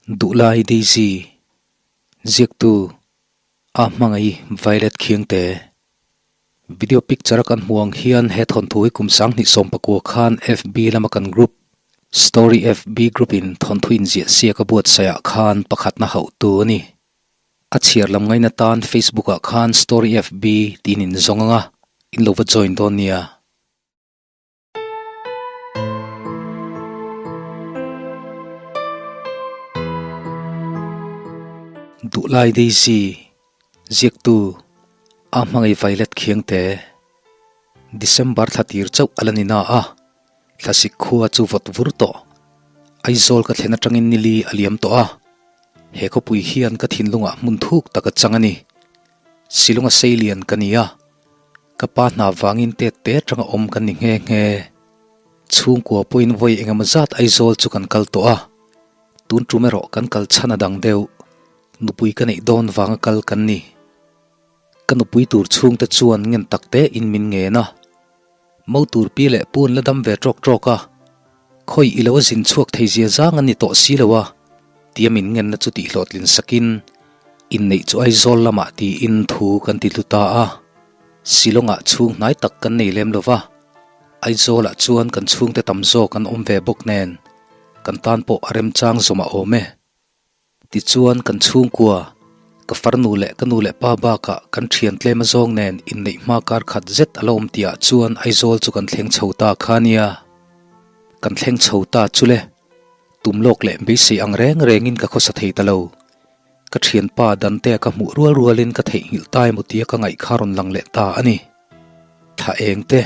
Duhlai Daisy, Ziaktu, A hmangaih Violet Khiangte. Video picture a kan hmuh ang hian he thawnthu hi kum 2019 khan FB lama kan group Story FB group in thawnthu inziah siak a buatsaih ah khan pakhatna hauhtu a ni. A chhiar lam ngaina tan Facebook ah khan Story FB tiin in zawng anga in lo va join dawn nia. Duhlai Daisy, Ziaktu, A hmangaih Violet Khiangte, December thla tir chauh a la ni na a, thlasik khua chu vawt vur tawh. Aizawl ka thlen atangin nili a liam tawh a, he khawpui hian ka thinlungah hmun thuk tak a chang a ni. Silunga seilian ka ni a. Ka pa hna vangin tet te atanga awm kan ni nghe nghe. Chhungkua pawhin vawi engemaw zat Aizawl chu kan kal tawh a, tun tum erawh kan kal chhan a dang deuh. Nupui ka neih dawn vanga kal kan ni. Ka nupui tur chhungte chuan ngen tak te in min ngen a. Mo tur pi leh pu an la dam ve tawk tawk a, khawi i lo a zin chhuak thei zia zang an ni tawh si lo a, tia min ngenna chu tihhlawhtlin sakin inneih chu Aizawl lamah tiin thu kan ti hlu ta a. Shillong-ah chhung hnai tak kan nei lem lo va, Aizawlah chuan kan chhungte tam zawk an awm ve bawk nen kan tan pawh a remchang zawm a awm e. Tichuan kan chhungkua, ka farnu leh ka nu leh pa bakah kan thian tlem azawng nen inneih hma kar khat zet a la awm tihah chuan Aizawl chu kan thleng chho ta kha nia. Kan thleng chho ta chu le, tum lawk leh beisei ang reng rengin ka khawsa thei ta lo. Ka thianpa Dante-a ka hmuh rual rualin ka theihnghilh ta emaw tia ka ngaih kha rawn lang leh ta a ni. Thla eng te,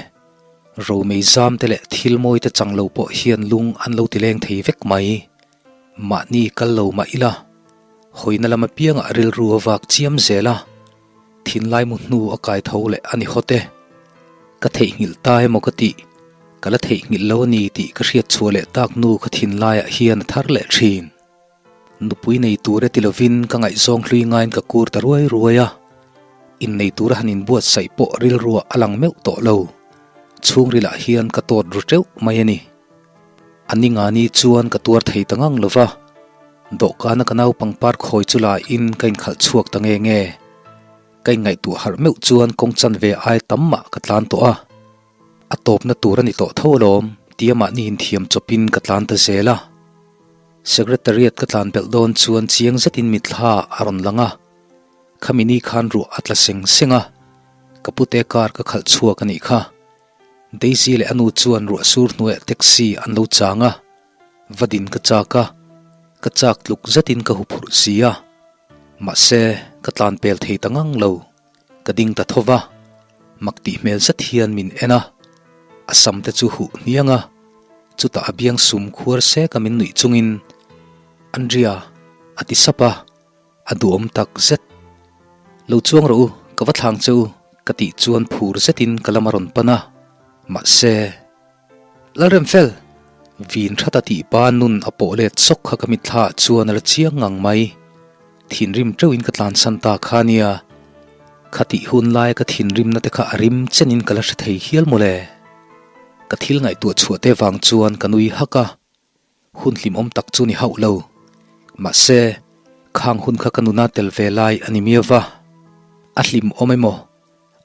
romei zam te leh thil mawi te chang lo pawh hian lung an lo ti leng thei vek mai. Mahni kal lo mah ila, hawina lam apiangah rilru a vak chiam zel a, thinlai mu hnu a kai tho leh a ni hawt e. Ka theihnghilh ta emaw ka tih, ka la theihnghilh lo a ni tih ka hriat chhuah leh tak nu kha thinlaiah hian a thar leh thin. Nupui nei tur e ti lovin ka ngaihzawng hlui ngaiin ka kur ta ruai ruai a, innei tura han inbuatsaih pawh rilruah a lang meuh tawh lo. Chhungrilah hian ka tawt ru teuh mai a ni. A ni ngani chuan ka tuar thei ta ngang lo va, dawhkana ka naupang par khawi chu la in ka inkhalh chhuak ta nge nge. Ka inngaihtuah harh meuh chuan kawng chanve ai tam mah ka tlan tawh a. A tawpna tur a ni tawh tho alawm, tia mahni inthiam chawpin ka tlan ta zel a. Secretariat ka tlan belh dawn chuan chiang zetin mitthla a rawn lang a, khami ni khan ruah a tla seng seng a, ka pute car ka khalh chhuak a nih kha. Daisy leh a nu chuan ruah sur hnuaiah taxi an lo chang a, va din ka chak a, ka chak tluk zetin ka huphurh si a. Mahse, ka tlan pel thei ta ngang lo. Ka ding ta tho va, mak tih hmel zet hian min en a, a sam te chu huh hniang a, chutah a biang sum khuar sek a min nuih chungin, Andria, a ti sap a, a duhawm tak zet. Lo chuang rawh u, ka va thlang che u, ka tih chuan phur zetin ka lam a rawn pan a, mahse, Lalremfel! Vin that a tih pa nun a pawh let sawk kha ka mitthla ah chuan a la chiang ngang mai. Thinrim teuhin ka tlansan ta kha nia. Khatih hun laia ka thinrimna te kha a rim chenin ka la hre thei hial mawle. Ka thil ngaihtuah chhuah te vang chuan ka nui hak a. Hun hlimawm tak chu ni hauh lo. Mahse, khang hun kha ka nuna tel ve lai a ni miau va. A hlimawm emaw?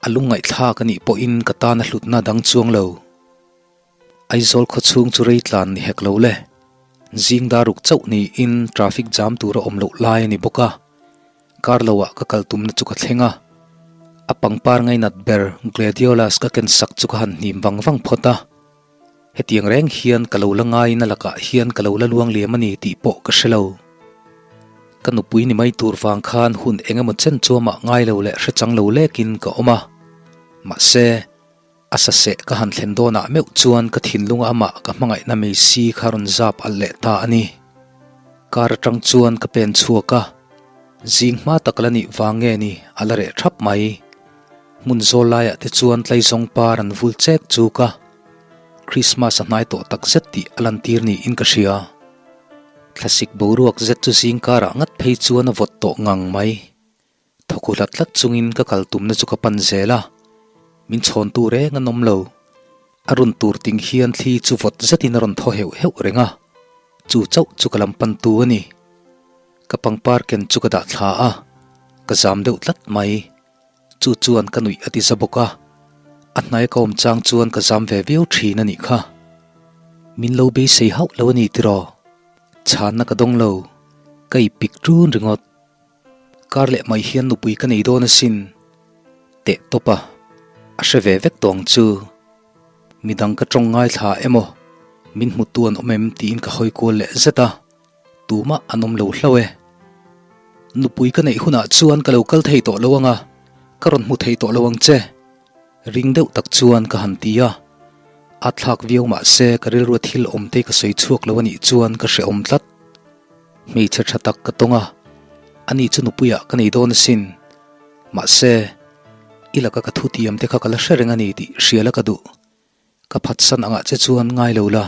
A lungngaihthlak a nih pawhin ka tan a hlutna dang chuang lo. Aizawl khawchhung chu rei tlan ni hek lo le. Zing daruk chauh niin traffic jam tur a awm loh lai a ni bawk a. Kar loah ka kal tumna chu ka thleng a. A pangpar ngainat ber Gladiolas ka ken sak chu ka han hnim vang vang phawt a. Hetiang reng hian ka lo la ngaiin a lakah hian ka lo la luang liam a ni tih pawh ka hre lo. Ka nupui ni mai tur vang khan hun eng emaw chen chuamah ngai lo leh hre chang lo lekin ka awm a. Mahse, a saseh ka han thlen dawnah meuh chuan ka thinlunga amah ka hmangaihna mei si kha rawn zap alh leh ta a ni. Kar atang chuan ka pen chhuak a, zing hma tak la nih vang nge ni a la reh thap mai. Hmun zawl laiah te chuan tlaizawng par an vul chek chuk a. Christmas a hnai tawh tak zet tih a lantir niin ka hria. Thlasik boruak zet chu zing karah ngat phei chuan a vawt tawh ngang mai. Thawkhu hlat hlat chungin ka kal tumna chu ka pan zel a, min chhawntu reng an awm lo. A run tur ting hian thli chu vawt zetin a rawn thaw heuh heuh reng a, chu chauh chu ka lam pantu a ni. Ka pangpar ken chu ka dah thla a, ka zam deuh tlat mai. Chu chuan ka nuih a ti za bawk a, a hnaia ka awm chang chuan ka zam ve viau thin a nih kha. Min lo beisei hauh lo a ni tiraw? Chhanna ka dawng lo, ka ipik ṭun ringawt. Kar leh mai hian nupui ka nei dawn asin. Teh tawp a, a hre ve vek tawng chu. Midang ka tawng ngaithla emaw, min hmutu an awm em tiin ka hawi kual leh zet a, tumah an awm lo hlauh e. Nupui ka neih hunah chuan ka lo kal thei tawh lo ang a, ka rawn hmu thei tawh lo ang che. Ring deuh tak chuan ka han ti a, a thlak viau mah se ka rilrua thil awm te ka sawi chhuak lo a nih chuan ka hrehawm tlat. Hmeichhe tha tak ka tawng a, ani chu nupuiah ka nei dawn asin. Mahse, i laka ka thutiam te kha ka la hre reng a ni tih hria la ka duh. Ka phatsan angah che chuan ngai lo la,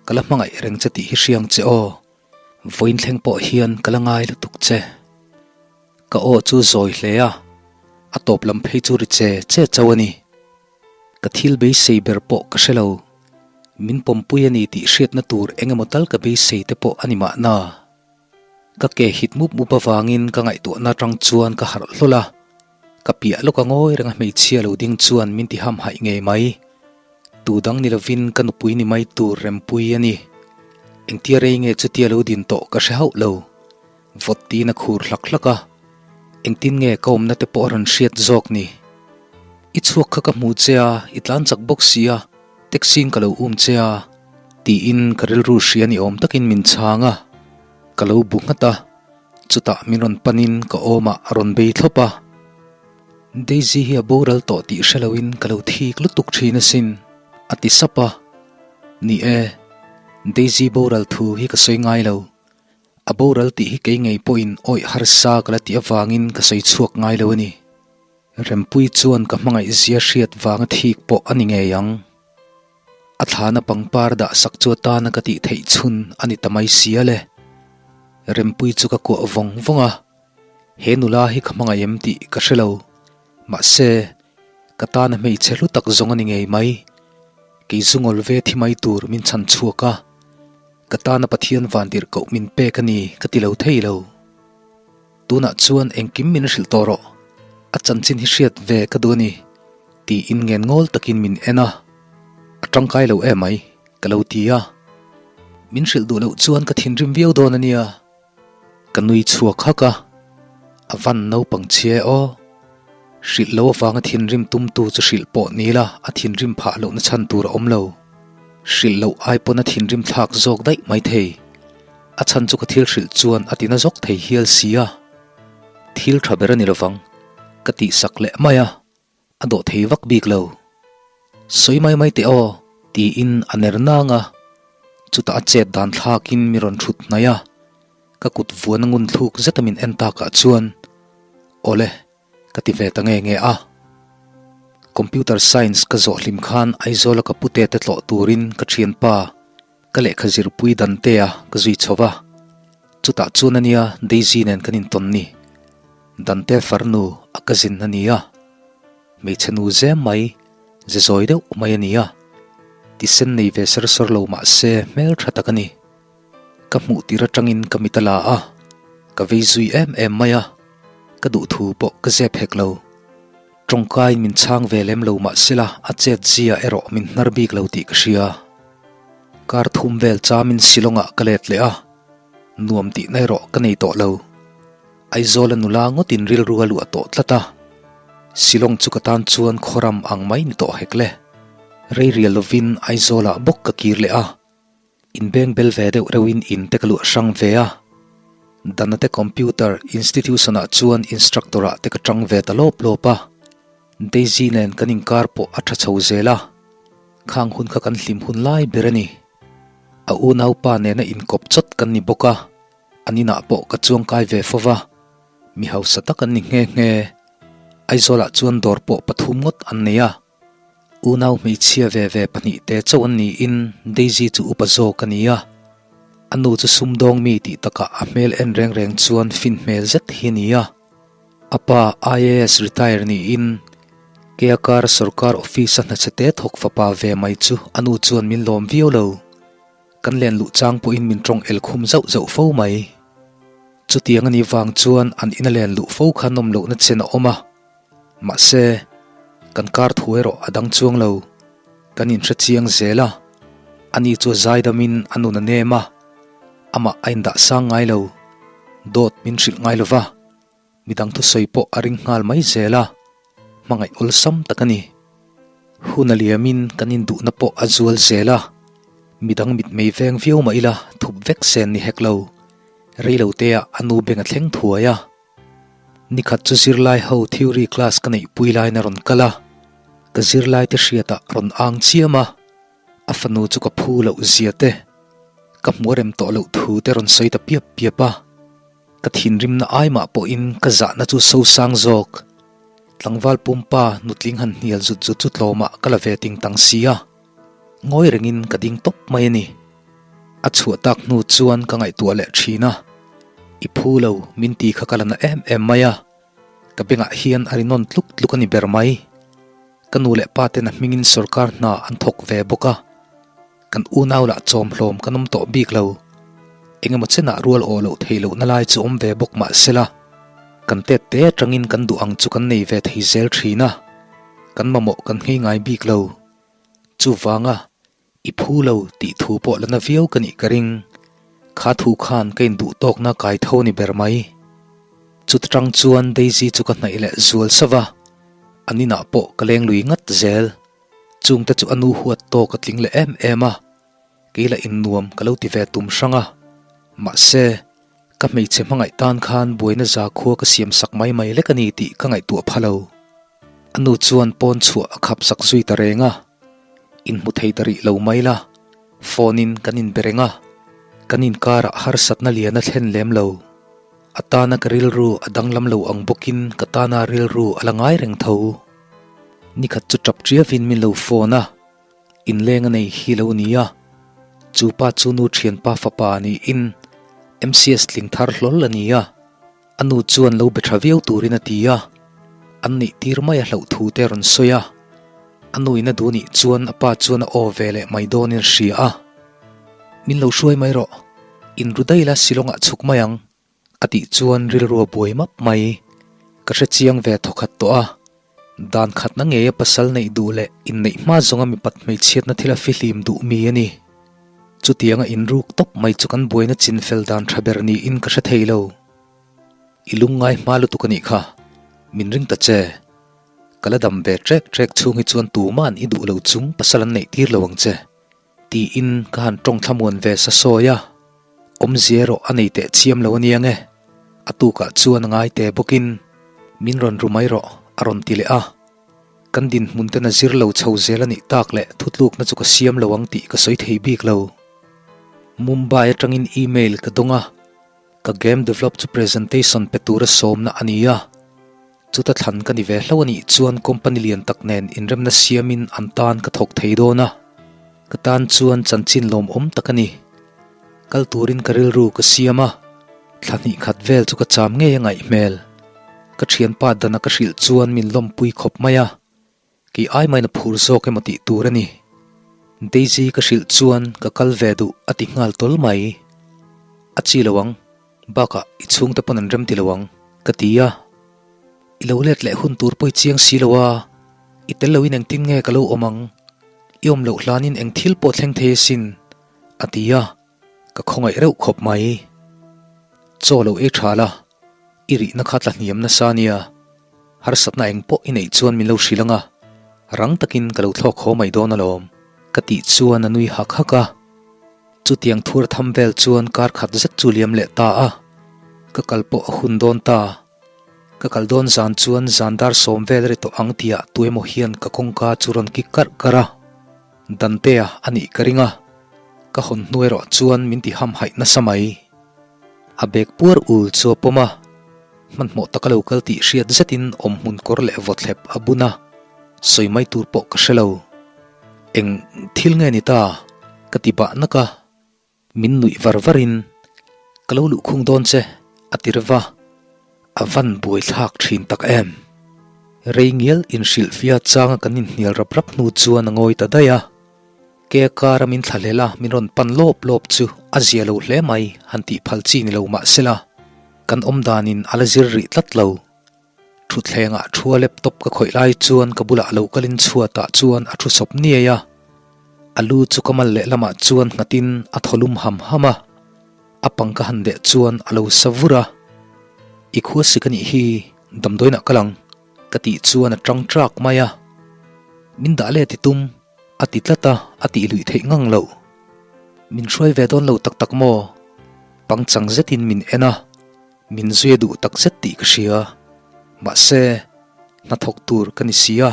ka la hmangaih reng che tih hi hriang che aw. Vawiin thleng pawh hian ka la ngai lutuk che. Ka aw chu zawi hle a, a tawp lam phei chu ri che che chauh a ni. Ka thil beisei ber pawh ka hre lo. Min pawmpui a ni tih hriatna tur eng emaw tal ka beisei te pawh a ni mahna. Ka ke hit mup mup avangin ka ngaihtuahna atang chuan ka harh hlawl a, ka piah lawk a ngawi reng a hmeichhia lo ding chuan min ti hamhaih ngei mai. Tu dang ni lovin ka nupui ni mai tur rempui a ni. Engtia rei nge chutia lo din tawh ka hre hauh lo. Vawt tiin a khur hlak hlak a, engtin nge ka awmna te pawh a rawn hriat zawk ni. I chhuak kha ka hmu che a, i tlan chak bawk si a, taxi in ka lo um che a, tiin ka rilru hria ni awm takin min chhang a, ka lo bu nghat a, chutah min rawn panin ka awmah a rawn bei thlawp a. Daisy hi a boral tawh tih hre loin ka lo thik lutuk thin asin, a ti sap a. Ni e, Daisy boral thu hi ka sawi ngai lo. A boral tih hi kei ngei pawhin awih harsa ka la tih avangin ka sawi chhuak ngai lo a ni. Rempui chuan ka hmangaih zia hriat vanga thik pawh a ni ngei ang. A thlana pangpar dah sak chu atana ka tih theih chhun a ni ta mai sia le. Rempui chu ka kuah vawng vawng a, he nula hi ka hmangaih em tih ka hre lo. Mahse, ka tana hmeichhe hlu tak zawng a ni ngei mai. Kei zu ngawl ve thi mai tur min chhan chhuak a, ka tana Pathian vantirh koh min pek a ni ka ti lo thei lo. Tunah chuan engkim min hrilh tawh rawh, a chanchin hi hriat ve ka duh a ni, tiin ngen ngawl takin min en a, a tangkai lo emai ka lo ti a. Min hrilh duh loh chuan ka thinrim viau dawn a nia. Ka nui chhuak hak a, a van naupang chhia e aw. Hrilh lo avanga thinrim tumtu chu hrilh pawh ni la a thinrim phah lohna chhan tur a awm lo. Hrilh loh ai pawn a thinrim thlak zawk daih mai thei. A chhan chu ka thil hrilh chuan a tina zawk thei hial si a. Thil tha ber a ni lovang, ka tihsak leh mai a, a dawh thei vak bik lo. Sawi mai mai teh aw, tiin a ner nang a, chutah a chet dan thlakin mi rawn thut hnaih a, ka kut vuan a ngun thluk zeta min en takah chuan, Awle, ka ti ve ta nge nge a. Computer Science ka zawh hlim khan Aizawla ka pute te tlawh turin ka thianpa Ka lehkha zirpui Dante-a ka zui chho va, chutah chuan a nia Daisy nen kan intawn ni. Dante farnu a cousin a ni a, hmeichhe nu zem mai, ze zawi deuh mai a ni a, tisen nei ve ser sawr lo mah se hmel tha tak a ni. Ka hmuh tir atangin ka mit a la a, ka vei zui em em mai a, ka duhthu pawh ka zep hek lo. Tawngkaiin min chhang ve lem lo mah sela a chet zia erawh min hnar bik lo tih ka hria. Kar thum vel chamin Shillong-ah ka let leh a, nuam tihna erawh ka nei tawh lo. Aizawl-a nula ngawtin rilru a luah tawh tlat a, Shillong chu ka tan chuan khawram ang mai ni tawh hek le. Rei rial lovin Aizawl-ah bawk ka kir leh a, inbeng bel ve deuh reuhin in te ka luah hrang ve a. Dana te computer institution-ah chuan instructor-ah te ka tang ve ta lawp lawp a, Daisy nen kan inkar pawh a tha chho zel a. Khang hun kha kan hlim hun lai ber a ni. A unaupa nena inkawp chawt kan ni bawk a, an inah pawh ka chuangkai ve fo va, mi hausa tak an ni nghe nghe. Aizawlah chuan dawr pawh pathum ngawt an nei a, unau hmeichhia ve ve pahnihte chauh an niin Daisy chu upa zawk a ni a. A nu chu sumdawng mi tih takah a hmel en reng reng chuan fin hmel zet hi a ni a. A pa IAS retire niin Keakar sorkar office a hnache te thawk fapa ve mai chu a nu chuan min lawm viau lo. Kan len luh chang pawhin min tawng el khum zauh zauh fo mai. Chutiang a nih vang chuan an ina len luh fo kha nawm lohna chen a awm a. Mahse, kan kar thu erawh a dang chuang lo. Kan inhre chiang zel a, ani chu a zaidamin a nun a nem a, amah a indah sang ngai lo. Dawt min hrilh ngai lo va, midang thusawi pawh a ring nghal mai zel a, hmangaih awlsam tak a ni. Hun a liamin kan induhna pawh a zual zel a, midang mitmei veng viau mah ila thup vek sen ni hek lo. Reiloteah a nu beng a thleng thuai a. Nikhat chu zirlai ho theory class ka neih pui laiin a rawn kal a, ka zirlai te hriatah rawn ang chiam a, a fanu chu ka phu loh zia te, ka hmuh a rem tawh loh thu te rawn sawi ta piap piap a, ka thinrimna ai mah pawhin ka zahna chu so sang zawk. Tlangval pumpa nutling han hnial zut zut chu tlawmah ka la ve ting tang si a. Ngawi rengin ka ding tawp mai a ni. A chhuah tak hnu chuan ka ngaihtuah leh thin a, I phu lo, min ti kha ka la na em em mai a, ka bengah hian a ri nawn tluk tluk a ni ber mai. Ka nu leh pa ten a hmingin sorkar hna an thawk ve bawk a, kan unau lah chawmhlawm kan awm tawh bik lo. Engemaw chenah rual aw loh theih lohna lai chu awm ve bawk mah sela, kan tet te atangin kan duh ang chu kan nei ve thei zel thin a, kan mamawh kan nghei ngai bik lo. Chuvanga i phu lo tih thu pawh la na viau ka nih ka ring. Kha thu khan ka induh tawkna kai tho ni ber mai. Chuta tang chuan Daisy chu ka hnaih leh zual sava, an inah pawh ka leng lui ngat zel. Chungte chu a nu huat tawk a tling leh em em a, kei lah innuam ka lo ti ve tum hrang a. Mahse, ka hmeichhe hmangaih tan khan buaina zakhua ka siam sak mai mai lek a ni tih ka ngaihtuah pha lo. A nu chuan pawn chhuah a khap sak zui ta reng a, inhmu thei ta rih lo mai la, phone in kan inbe reng a, kan inkarah harsatna lian a thlen lem lo. A tana ka rilru a danglam lo ang bawkin ka tana rilru a la ngai reng tho. Nikhat chu tap ṭiavin min lo phone a, inleng a nei hi lo ni a, chu pa chu nu ṭhianpa fapa niin MCS tling thar hlawl a ni a. A nu chuan lo be tha viau turin a ti a, an neih tir mai a hlauh thu te a rawn sawi a. A nuin a duh nih chuan a pa chuan a aw ve leh mai dawnin a hria a. Min lo hruai mai rawh, in ru daih la Shillong-ah chhuk mai ang, a tih chuan rilru a buai map mai. Ka hre chiang ve thawkhat tawh a, dan khatna ngeia pasal neih duh leh inneih hma zawnga mipat hmeichhiatna thil a fihlim duh mi a ni. Chutianga inruk tawp mai chu kan buaina chinfel dan tha ber niin ka hre thei lo. I lungngai hma lutuk a nih kha, min ring ta che. Ka la dam ve trek trek chhung hi chuan tuma'n i duh lo chung pasal an neih tir lo ang che, tiin ka han tawng thlamuan ve sa sawi a. Awmzia erawh a nei teh chiam lo a nia nge. A tukah chuan a ngai te bawkin, Min rawn ru mai rawh, a rawn ti leh a. Kan dinhmun ten a zir lo chho zel a nih tak leh thutlukna chu ka siam lo ang tih ka sawi thei bik lo. Mumbai atangin email ka dawng a, ka game develop chu presentation pe tura sawmna a ni a. Chuta thlan ka ni ve hlo a nih chuan company lian tak nen inremna siamin an tan ka thawk thei dawn a. Ka tan chuan chanchin lawmawm tak a ni. Kal turin ka rilru ka siam a, thla hnih khat vel chu ka cham ngei a ngaih hmel. Ka thianpa dana ka hrilh chuan min lawmpui khawp mai a, kei ai main a phur zawk emaw tih tur a ni. Daisy ka hrilh chuan ka kal ve duh a ti nghal tawl mai. A chi lo ang, bakah i chhungte pawn an rem ti lo ang, ka ti a. I lo let leh hun tur pawh i chiang si lo a, i tel loin engtin nge ka lo awm ang? I awm loh hlanin eng thil pawh thleng thei asin, a ti a, ka khawngaih reuh khawp mai. Chaw lo ei tha la, i rihna kha tla hniam nasa nia, harsatna eng pawh i neih chuan min lo hrilh ang a, rang takin ka lo thlawk haw mai dawn alawm, ka tih chuan a nui hak hak a. Chutiang thur tham vel chuan kar khat zet chu liam leh ta a, ka kal pawh a hun dawn ta. Ka kal dawn zan chuan zan dar sawm vel ri tawh ang tihah tuemaw hian ka kawngka chu rawn kik karh karh a. Dantea a nih ka ring a, ka hawn hnu erawh chuan min ti hamhaih nasa mai. A bag puar ul chu a pawm a, hmanhmawh taka lo kal tih hriat zetin awmhmun kawr leh vawthlep a bun a, sawi mai tur pawh ka hre lo. Eng thil nge ni ta? ka ti bah nak a. Min nuih var varin, Ka lo luhkhung dawn che, a ti reuh a, a van buaithlak thin tak em. Rei ngial inhrilhfia changa kan inhnial rap rap hnu chuan a ngawi ta daih a, ke kara min thlahlel a min rawn pan lawp lawp chu a zia lo hle mai han tih phal chi ni lo mah sela. Kan awm danin a la zir rih tlat lo. Thutthlengah thua laptop ka khawih lai chuan ka bulah lo kalin chhuatah chuan a thu sawp niai a. A lu chu ka mal lehlamah chuan nghatin a thaw lum ham ham a. A pang ka han deh chuan a lo sa vur a. I khua sik a nih hi, damdawiinah ka lang, ka tih chuan a tang trak mai a. Min dah let i tum, a ti tlat a, a tih luih theih ngang loh. Min hruai ve dawn lo tak tak maw? Pangchang zetin min en a. Min zui a duh tak zet tih ka hria. Mahse, hnathawk tur ka ni si a,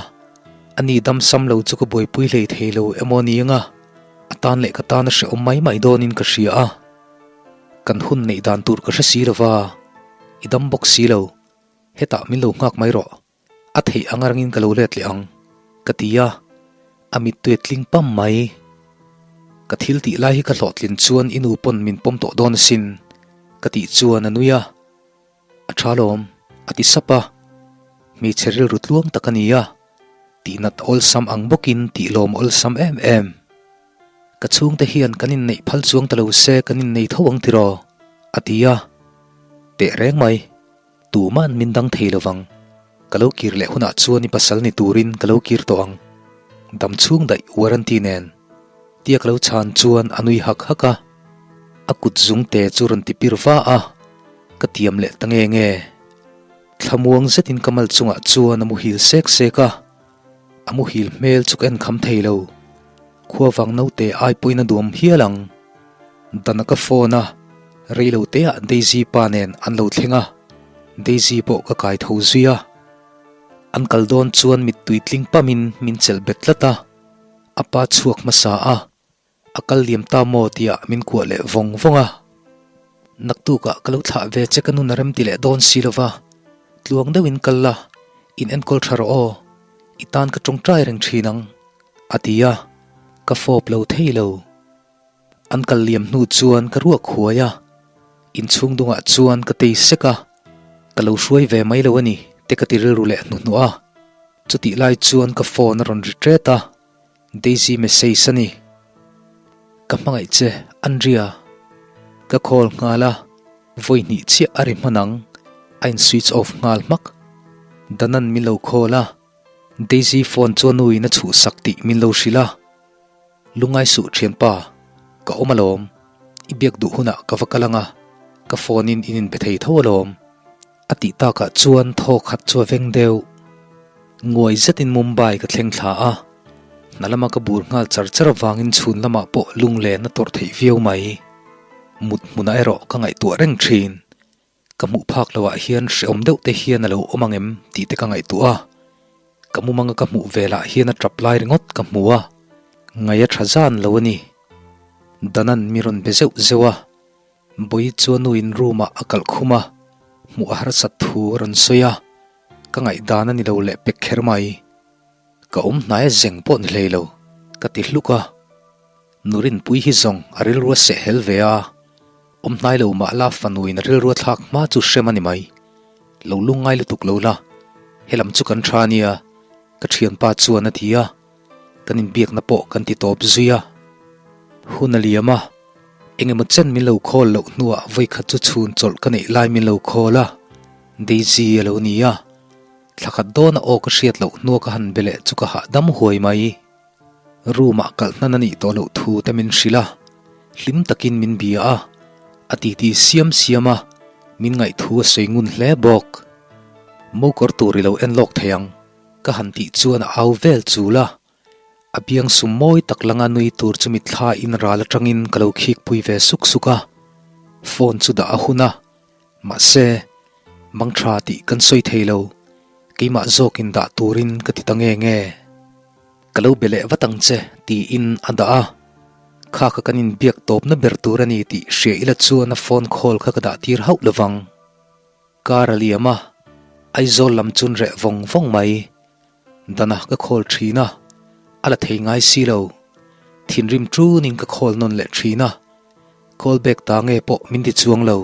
ani dam sam lo chu ka buaipui hlei thei lo emaw ni anga a tan leh ka tan a hrehawm mai mai dawnin ka hria a. Kan hun neih dan tur ka hre si lo va, i dam bawk si lo, hetah min lo nghak mai rawh. A theih ang arangin ka lo let leh ang, ka ti a, a mittui a tling pam mai. Ka thil tih lai hi ka hlawhtlin chuan i nu pawn min pawm tawh dawn asin, ka tih chuan a nui a. A tha lawm, a ti sap a. Hmeichhe rilru tluang tak a ni a, tihnat awlsam ang bawkin tih lawm awlsam em em. Ka chhungte hian kan inneih phal chuang ta lo se kan innei tho ang tiraw? a ti a. Teh reng mai. Tuman min dang thei lovang. Ka lo kir leh hunah chuan i pasal ni turin ka lo kir tawh ang. Dam chhung daih warranty nen. Tia ka lo chhan chuan a nui hak hak a. A kut zung te chu rawn ti pir va a. Ka tiam leh ta nge nge. Thlamuang zetin ka mal chungah chuan a muhil sek sek a. A muhil hmel chu ka en kham thei lo. Khuavang naute ai pawhin a duam hial ang. Dana ka phone a, reilo teah Daisy pa nen an lo thleng a, Daisy pawh ka kai tho zui a. An kal dawn chuan mittui tling pamin min chelh bet tlat a, a pa chhuak hmasa a, a kal liam ta maw tiah min kuah leh vawng vawng a. Naktukah ka lo thlah ve che ka nun a rem ti leh dawn si lova, tluang deuhin kal la, in enkawl tha rawh aw, i tan ka tawngtai reng thin ang, a ti a, ka fawp lo thei lo. An kal liam hnu chuan ka ruak huai a, inchhung dungah chuan ka tei sek a, ka lo hruai ve mai lo a ni te ka ti rilru leh hnuhnuh a. Chutih lai chuan ka phone a rawn ri ṭet a, Daisy message a ni. Ka hmangaih che, Andrea. Ka call nghal a, vawi hnih chiah a ri hman ang, a in switch off nghal hmak. Danan min lo call a, Daisy phone chu a nuin a chhuhsak tih min lo hrilh a. Lungai suh thianpa, ka awm alawm, i biak duh hunah ka va kal ang a, ka phone in in inbe thei tho alawm, a tih takah chuan thaw khat chu a veng deuh. Nguai zetin Mumbai ka thleng thla a, hna lama ka bur nghal char char avangin chhun lamah pawh lunglen a tawrh theih viau mai. Mut hmunah erawh ka ngaihtuah reng thin. Ka hmuh phak loh ah hian hrehawm deuh te hian a lo awm ang em tih te ka ngaihtuah a, ka mumanga ka hmuh vel ah hian a tap lai ringawt ka hmu a, ngaih a tha zan lo a ni. Danan mi rawn be zeuh zeuh a, Bawi chu a nuin room ah a kalh khum a, hmuh a harsat thu a rawn sawi a, ka ngaihdan a ni lo leh pek kher mai. Ka awm hnai a zeng pawh ni hlei lo, ka ti hluk a. Nurinpui hi zawng a rilru a sehhel ve a, awm hnai lo mah la fanuin a rilru a thlak hma chu hrem a ni mai. Lo lungngai lutuk lo la, helam chu kan tha nia, ka thianpa chuan a ti a, kan inbiakna pawh kan ti tawp zui a. Hun a liam a, engemaw chen min lo call loh hnuah vawikhat chu chhun chawlh ka neih lai min lo call a, Daisy a lo ni a, thla khat dawna aw ka hriat loh hnua ka han be leh chu ka hahdam huai mai. Room ah kalh hnan a nih tawh loh thu te min hrilh a, hlim takin min bia a, a titi siam siam a, min ngaihthu a sawi ngun hle bawk. Mo kawr tur i lo en lawk thei ang, ka han tih chuan a au vel chul a, a biang sum mawi tak langa nui tur chu mitthla in ral atangin ka lo khikpui ve suk suk a, phone chu dah a hun a, mahse, mang tha tih kan sawi thei lo, keimah zawkin dah turin ka ti ta nge nge. Ka lo be leh vat ang che, tiin a dah a. Kha kha kan inbiak tawpna ber tur a ni tih hria ila chuan a phone call kha ka dah tir hauh lovang. Car a liam a, Aizawl lam chun reh vawng vawng mai. Dana ka call thin a, a la thei ngai si lo. Thinrim tunin ka call nawn leh thin a, call back ta nge pawh min ti chuang lo.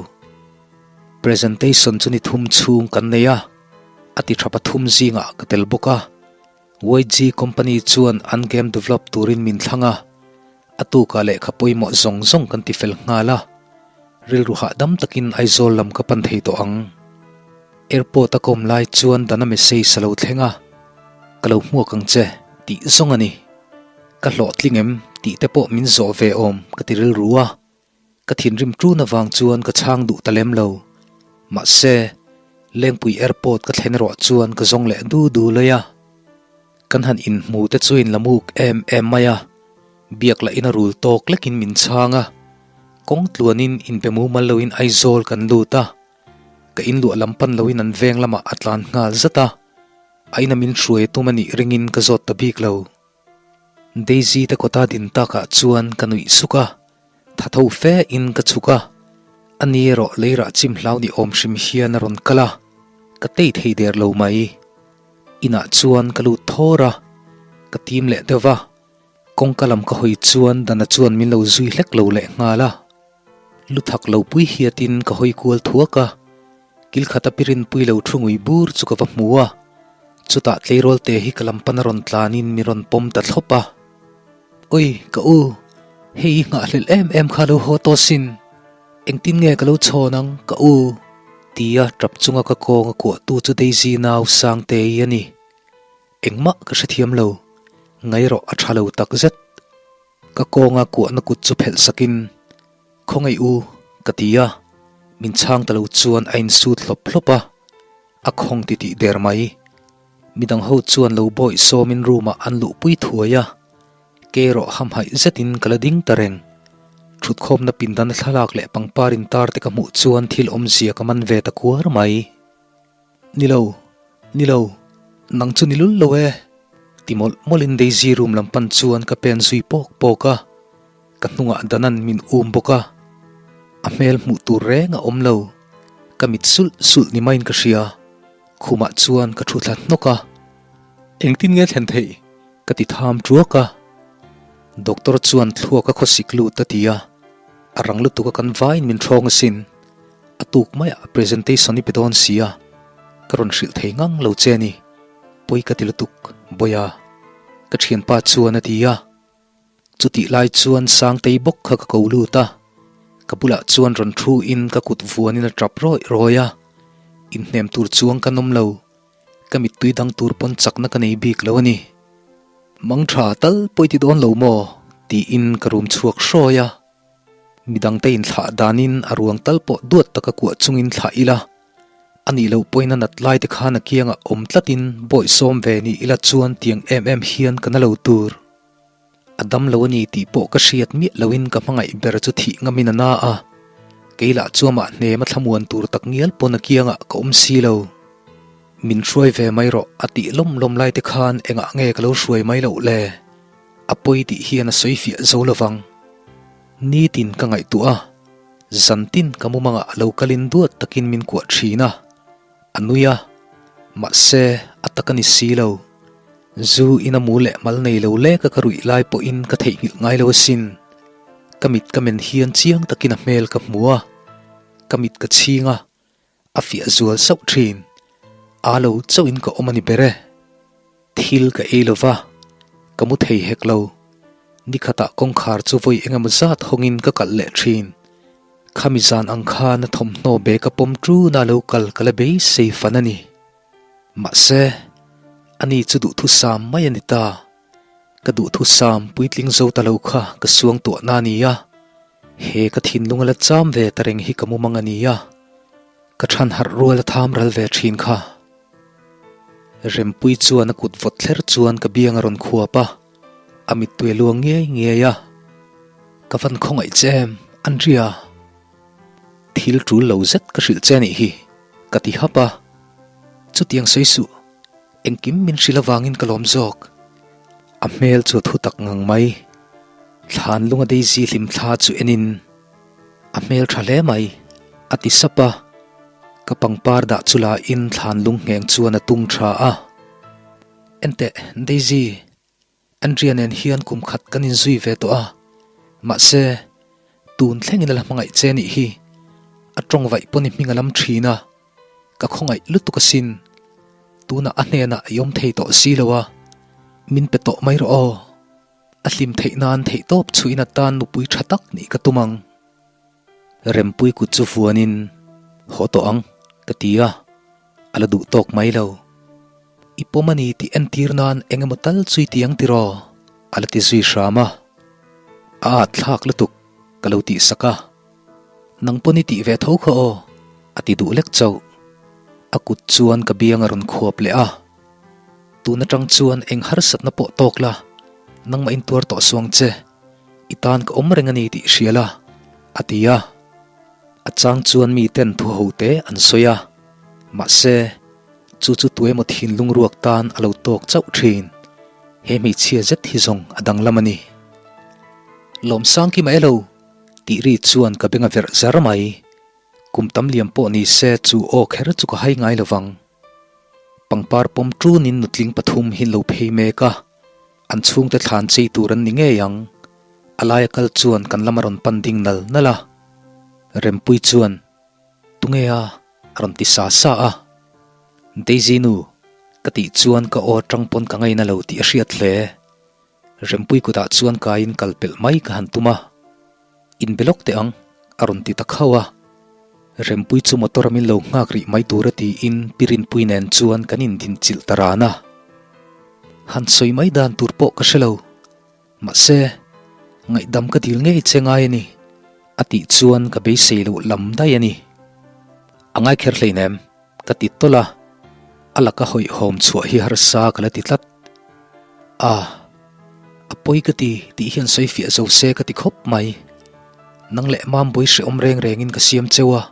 Presentation chu ni thum chhung kan nei a, a ti tha pathum zingah ka tel bawk a. YG company chuan an game develop turin min thlang a, a tukah lehkha pawimawh zawng zawng kan ti fel nghal a. Rilru hahdam takin Aizawl lam ka pan thei tawh ang. Airport a ka awm lai chuan Dana message a lo thleng a, Ka lo hmuak ang che tih zawng a ni. Ka hlawhtling em tih te pawh min zawh ve awm ka ti rilru a. Ka thinrim ṭun avang chuan ka chhang duh ta lem lo. Mahse, Lengpui Airport ka thlen erawh chuan ka zawng leh du du lawi a. Kan han inhmu te chu in la muk em em mai a, biak lah in a rul tawk lekin min chhang a. Kawng tluanin inbe mumal loin Aizawl kan lut a, ka inluah lam pan loin an veng lamah a tlan nghal zat a. A ina min hruai tum a nih ringin ka zawt ta bik lo. Daisy te kawta din takah chuan ka nuih suk a, tha tho fe in ka chhuk a, a ni erawh leirah chim hlau ni awm hrim hian a rawn kal a, ka tei thei der lo mai. Inah chuan ka lut thawr a, ka tim leh deuh va, kawngka lam ka hawi chuan Dana chuan min lo zui hlek lo leh nghal a. Lu thak lo pui hiatin ka hawi kual thuak a, Kil khata pirinpui lo thu ngui bur chu ka va hmu a, chutah tleirawl te hi ka lam pan a rawn tlanin mi rawn pawm ta thlawp a. Oi, ka u, hei i nghahhlelh em em kha lo haw tawh sin, engtin nge ka lo chhawn ang, ka u? tia tap chunga ka kawng a kuahtu chu Daisy nau Sangtei a ni. Engmah ka hrethiam lo, ngaihrawh a tha lo takzet. Ka kawnga kuahna kut chu phelh sakin, Khawngaih u, ka ti a, min chhang ta lo chuan a insut hlawp hlawp a, a khawng titih der mai. Midang ho chuan lo bawih sawmin room ah an luhpui thuai a, ke erawh hamhaih zetin ka la ding ta reng. Thutkhawmna pindan thlalak leh pangpar intar te ka hmuh chuan thil awmzia ka man ve ta kuar mai. Ni lo, ni lo, nang chu ni lul lo e, ti mawlh mawlhin Daisy room lam pan chuan ka pen zui pawk pawk a, ka hnungah Danan min um bawk a, a hmel hmuh tur reng a awm lo, ka mit sulh sulh ni maiin ka hria, khumah chuan ka thu thla hnawk a, Engtin nge thlen theih? ka ti tham ṭuak a, Doctor chuan thluak a khawsik lut a ti a, a rang lutuk a kan vaiin min ṭhawng asin. A tuk maiah presentation i pe dawn si a, ka rawn hrilh thei ngang lo che a ni. Pawi ka ti lutuk, Bawiha. Ka thianpa chuan a ti a. Chutih lai chuan Sangtei bawk kha ka ko lut a, ka bulah chuan rawn thu in ka kut vuanin a tap rawih rawih a. Inhnem tur chuang ka nawm lo, ka mittui dang tur pawn chakna ka nei bik lo a ni. Mang tha tal pawi ti dawn lo maw? tiin ka rum chhuak hrawi a. Midangte inthlah danin a ruang tal pawh duat taka kuah chungin thlah ila, a nih loh pawhin a nat lai te khan a kiangah awm tlatin bawihsawm ve ni ila chuan tiang em em hian ka na lo tur. A dam lo a ni tih pawh ka hriat miah loin ka hmangaih ber chu thih ngamin a na a, kei lah chu amah hnem a thlamuan tur tak ngial pawn a kiangah ka awm si lo. Min hruai ve mai rawh a tih lawm lawm lai te khan engah nge ka lo hruai mai loh le? A pawi tih hian a sawi fiah zo lovang. Nitin ka ngaihtuah a, zantin ka mumangah lo kalin duat takin min kuah thin a, a nui a, mahse a tak a ni si lo. Zu in a mu leh mal nei lo leka ka ruih lai pawhin ka theihnghilh ngai lo asin. Ka mit ka men hian chiang takin a hmel ka hmu a, ka mit ka chhing a, A fiah zual sauh thin. Aa lo chauhin ka awm a ni ber e. Thil ka ei lo va, ka mu thei hek lo. Nikhatah kawngkhar chu vawi engemaw zat hawngin ka kalh leh thin. Khami zan ang khan a thawmhnaw bag a pawm ṭuna lo kal ka la beisei fan a ni. Mahse, ani chu duhthusam mai a ni ta. Ka duhthusam puitling zo ta lo kha ka suangtuahna a ni a, he ka thinlung a la cham ve ta reng hi ka mumang a ni a, ka chhan harh rual a tham ral ve thin kha. Rempui chuan a kut vawt thler chuan ka biang a rawn khuap a, a mittui a luang ngiai ngiai a. Ka van khawngaih che em, Andria? Thil tul lo zet ka hrilh che anih hi, ka ti hap a. Chutiang sawi suh. Engkim min hrilh avangin ka lawm zawk. A hmel chu a thu tak ngang mai. Thlan lunga Daisy hlim thla chu enin a hmel tha hle mai, a ti sap a. Ka pangpar dah chu la in thlan lung ngheng chuan a tung tha a. Enteh, Daisy, Andrea nen hian kum khat kan inzui ve tawh a, mahse, tun thlengin a la hmangaih che nih hi. A tawng vaih pawn i hming a lam thin a, ka khawngaih lutuk asin. Tunah a hnenah i awm thei tawh si lo a, min pe tawh mai rawh aw. A hlim theih nan theihtawp chhuihin atan nupui tha tak nih ka tum ang. Rempui kut chu vuanin, Haw tawh ang, ka ti a, a la duh tawk mai lo. I pawm a ni tih entir nan eng emaw tal chu i ti ang tiraw? A la ti zui hram a. A at thlak lutuk, ka lo tih sak a. Nang pawn i tih ve tho kha aw, a ti duh lek chauh. A kut chuan ka biang a rawn khuap leh a. Tun atang chuan eng harsatna pawh tawk la, nangmah intuar tawh suang che. I tan ka awm reng a ni tih hria la, a ti a. A chang chuan mi ten thu ho te an sawi a, mahse, chu chu tuemaw thinlung ruak tan a lo tawk chauh thin. He hmeichhia zet hi zawng a danglam a ni. Lawmsang ki mah elo? tih ri chuan ka beng a verh zar mai. Kum tam liam pawh ni se chu aw kher chu ka hai ngai lo vang. Pangpar pawm ṭunin nutling pathum hi an lo phei mek a, an chhungte thlan chei tur an ni ngei ang. A laia kal chuan kan lam a rawn pan ding nal nal a. Rempui chuan, Tunge a? a rawn ti sa sa a. Daisy nu, ka tih chuan ka aw aṭang pawn ka ngaina lo tih a hriat hle. Rempui kutah chuan kaiin kal pelh mai ka han tum a, Inbe lawk teh ang, a rawn ti ta khauh a. Rempui chu motor a min lo nghak rih mai tur a tiin Pi Rinpui nen chuan kan indinchilh ta ran a. Han sawi mai dan tur pawh ka hre lo. Mahse, ngaihdam ka dil ngei che ngai a ni, a tih chuan ka beisei loh lam daih a ni. A ngai kher hleinem, ka ti tawlh a, a laka hawihhawm chhuah hi harsa ka la ti tlat. A, a pawi ka ti tih hian sawi fiah zo se ka ti khawp mai. Nang leh Mambawi hrehawm reng rengin ka siam cheu a,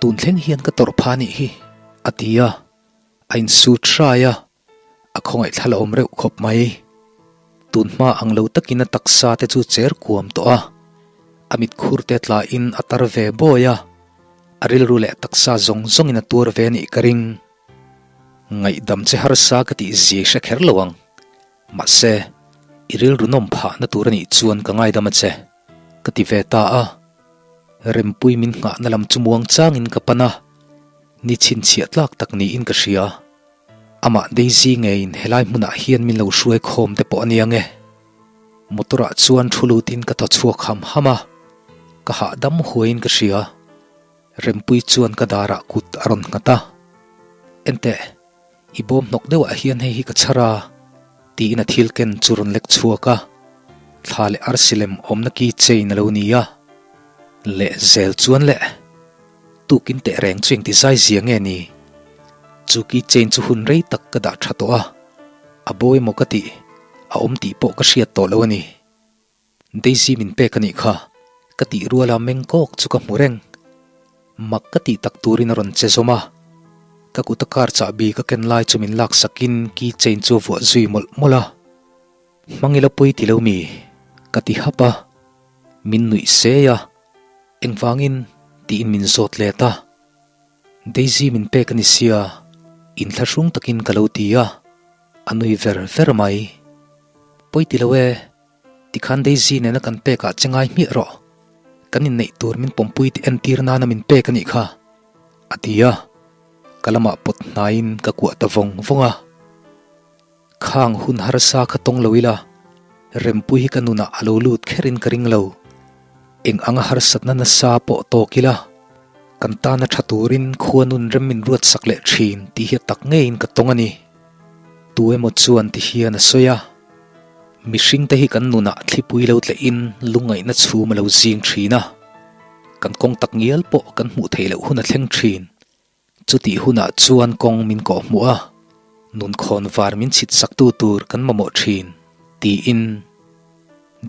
tun thleng hian ka tawrh pha nih hi, a ti a, a insut hrai a, a khawngaih thla la awm reuh khawp mai. Tun hma ang lo takin a taksa te chu cher kuam tawh a, a mit khur te tlain a tar ve bawi a, a rilru leh taksa zawng zawngin a tuar ve nih ka ring. Ngaihdam che harsa ka tih zia i hre kher lo ang. Mahse, i rilru nawm phahna tur a nih chuan ka ngaidam a che, ka ti ve ta a. Rempui min nghahna lam chu muang changin ka pan a, ni chhinchhiah tlak tak niin ka hria. Amah Daisy ngeiin helai hmunah hian min lo hruai khawm te pawh a nia nge. Motor ah chuan thu lutin ka thaw chhuak ham ham a, ka hahdam huaiin ka hria. Rempui chuan ka darah kut a rawn nghat a, Enteh, i bawm hnawk deuhah hian hei hi ka chhar a, tiin a thil ken chu rawn lek chhuak a, thla leh arsi lem awmna key chain a lo ni a. Leh zel chuan leh, tukin teh reng chu engti zai zia nge ni? Chu key chain chu hun rei tak ka dah tha tawh a, a bo emaw ka tih, a awm tih pawh ka hriat tawh lo a ni. Daisy min pek a nih kha, ka tih ruala meng kawk chu ka hmu reng. Mak ka tih tak turin a rawn che zawm a, ka kut a car chahbi ka ken lai chu min lak sakin key chain chu a vuah zui mawlh mawlh a. Hmang ila pawi ti lo mi? ka ti hap a, min nuih sei a, engvangin tiin min zawt let a. Daisy min pek a ni sia, inthlahrung takin ka lo ti a, a nui ver ver mai. Pawi ti lo e. Tikhan Daisy nena kan pekah che ngai hmiah rawh. Kan inneih tur min pawmpui tih entir nana min pek a nih kha, a ti a. Ka lamah pawt hnaiin ka kuah ta vawng vawng a. Khang hun harsa kha tawng lo ila, Rempui hi ka nunah a lo lut kherin ka ring lo. Eng anga harsatna nasa pawh tawk ila, kan tana tha turin khua nun rem min ruatsak leh thin tih hi a tak ngeiin ka tawng a ni. Tu emaw chuan ti hian a sawi a. Mihringte hi kan nunah thlipui lo tlehin lungngaihna chhum a lo zing thin a, kan kawng tak ngial pawh kan hmuh theih loh hun a thleng thin. Chutih hunah chuan kawng min kawh hmuh a, nun khawn var min chhit saktu tur kan mamawh thin, tiin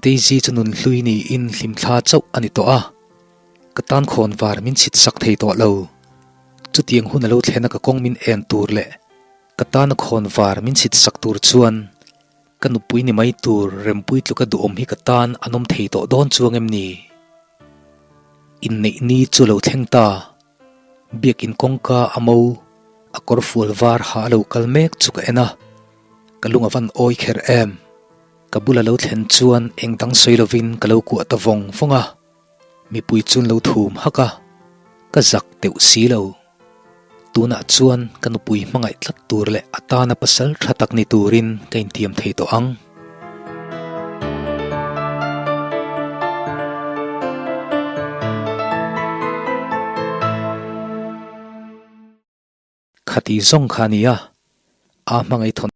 Daisy chu nun hlui niin hlimthla chauh a ni tawh a, ka tan khawn var min chhit sak thei tawh lo. Chutiang hun a lo thlen a ka kawng min en tur leh ka tana khawn var min chhit sak tur chuan Ka nupui ni mai tur Rempui tluka duhawm hi ka tan an awm thei tawh dawn chuang em ni? Inneih ni chu lo thleng ta. Biakin kawngka a mo, a kawr fual var ha a lo kal mek chu ka en a, ka lung a van awi kher em. Ka bula lo thlen chuan eng dang sawi lovin ka lo kuah ta vawng vawng a, mipui chu an lo thum hak a, ka zak deuh si lo. Tunah chuan ka nupui hmangaih tlat tur leh a tana pasal tha tak ni turin ka intiam thei tawh ang. Khati zawng kha a nia, a hmangaih thawn.